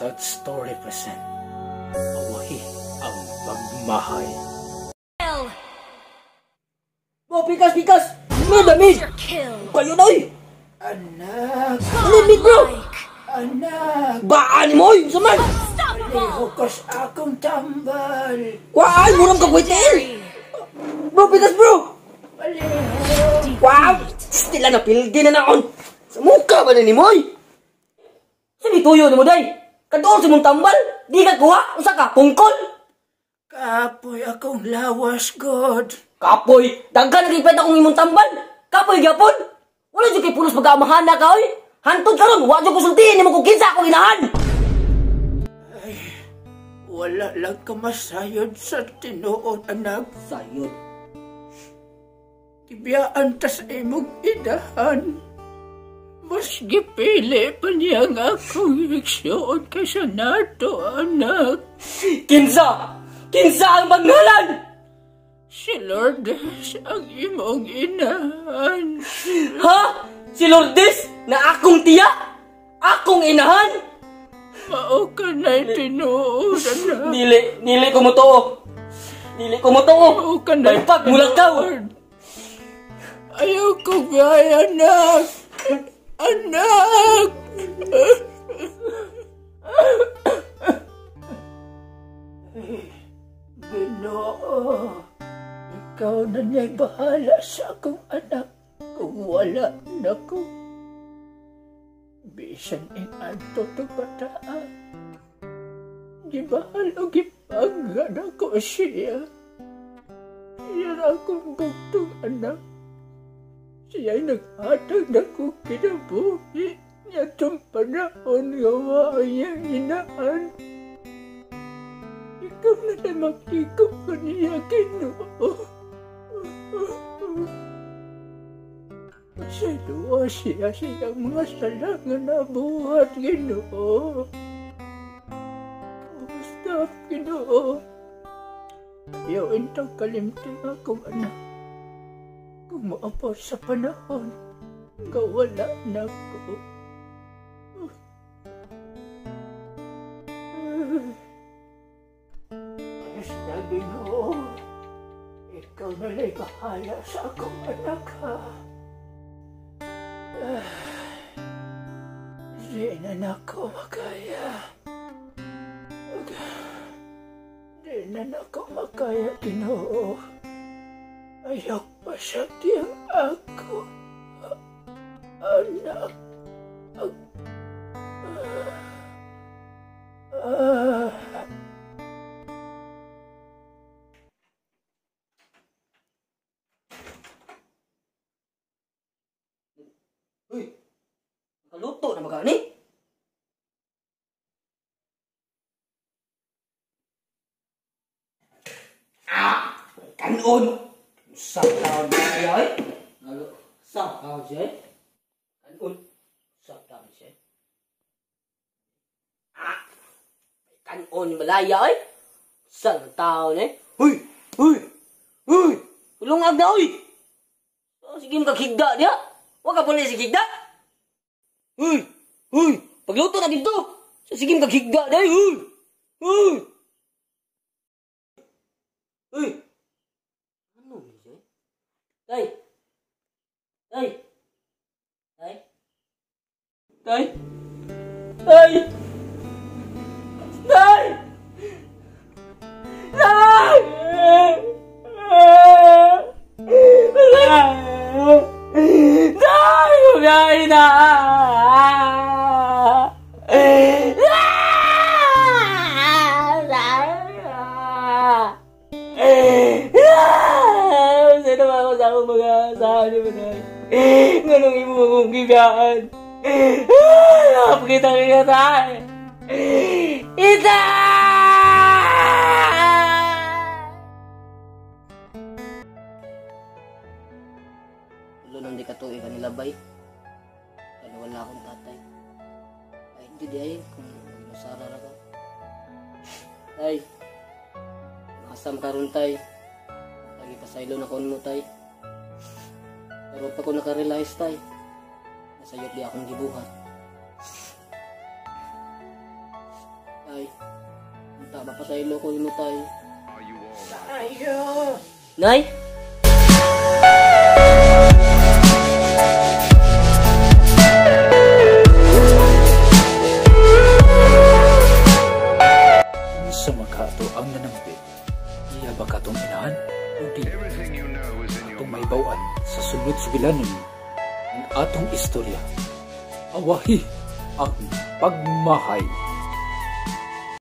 Sad Story present. Awahi ang magmahay. Bo, pikas, pikas! Mid, mid! Kill. Kayo na, oy! Anak, Ano, mid, bro? anak, Baan mo, oy! Saman! Unstoppable. lihokos akong tambal. Kuhaan mo lang kagwitil! Bro, pikas, bro! Palihok. Wow! Stila na, pildi na naon! Sa mukha ba na ni Moy? Sa tuyo ni mo, day? Kadoon sa mong tambal? Di ka kuha? Usa ka, pungkol? Kapoy akong lawas, God. Kapoy! Daghan na gipet akong imong tambal! Kapoy gyapon! Wala jud kay pulos pag-amahan na ka, oy! Hantod karon, wa jud konsultihin nimo kung kinsa akong inahan! Wala lang ka masayod sa tinuod, anak. Sayod. Tibiyaan ta sa imong idahan. Mas gipili pa niya ang akong igsuon kaysa nato, anak. Kinsa! Kinsa ang magngalan! Si Lourdes ang imong inahan. Ha? Si Lourdes na akong tiya? Akong inahan? Mao ka na'y tinuod, anak. Dili, dili ko motoo. Dili ko motoo. Mao ka na'y May pagmulakaw. tinuod. Ayaw ko biyay, anak. Anak! Ginoo, ikaw na niya'y bahala sa akong anak kung wala na ko. Bisan ing anto to bataan, gibahal o gipanggan ako siya. Siya na akong bugtong anak. Siya'y naghatag na kong kinabuhi niya itong panahon nga wa ang iyang inaan. Ikaw na lang magtikop ko niya, Ginoo. Pasayloa siya sa iyang mga sala nga nabuhat, Ginoo. Basta, Ginoo. Ayaw intang kalimting akong anak. Kung maabot sa panahon, nga wala na ko. Basta, Ginoo. Ikaw na la'y bahala sa akong anak, ha? Di na nako makaya. Di na nako makaya, Ginoo. Ayaw pa siya tiyang ako. Anak. Uy, nakaluto na magani? Ah, kanon. Sa taon siya ay. Ngalo, sa taon siya ay. Kanon. Sa taon siya. Ah, kanon malaya ay. Sa taon eh. Uy, uy, uy. Ulungag na uy. Oh, sige makahigda niya. Wa ka pala si higda. Uy, uy, pagluto na dito. Sige makahigda niya. Uy, uy. Uy. Ano ni siya? Tay. Tay. Tay. Tay. Tay. Tay. Tay. Tay, bumiyahe na. Sino ba ako sa akong mga asawa ni Manay? Nganong imo akong gibiyaan? Napakita ka tay! Ita! Ulo nang di katuig ka nilabay. Kaya wala akong tatay. Ay, hindi di ay kung nasara ra ka. Tay, nakasam karon tay. Lagi pasaylo na kon mo tay. Pero pa ko nakarealize tay, nasayop di akong gibuhat. Tay. Unta, mapasaylo ko nimo, Tay. Ayo. Nay! Sa makato ang nanambit, iya ba katong inahan o di? Atong mahibaw-an sa sunod sugilanon ang atong istorya. Awahi ang pagmahay.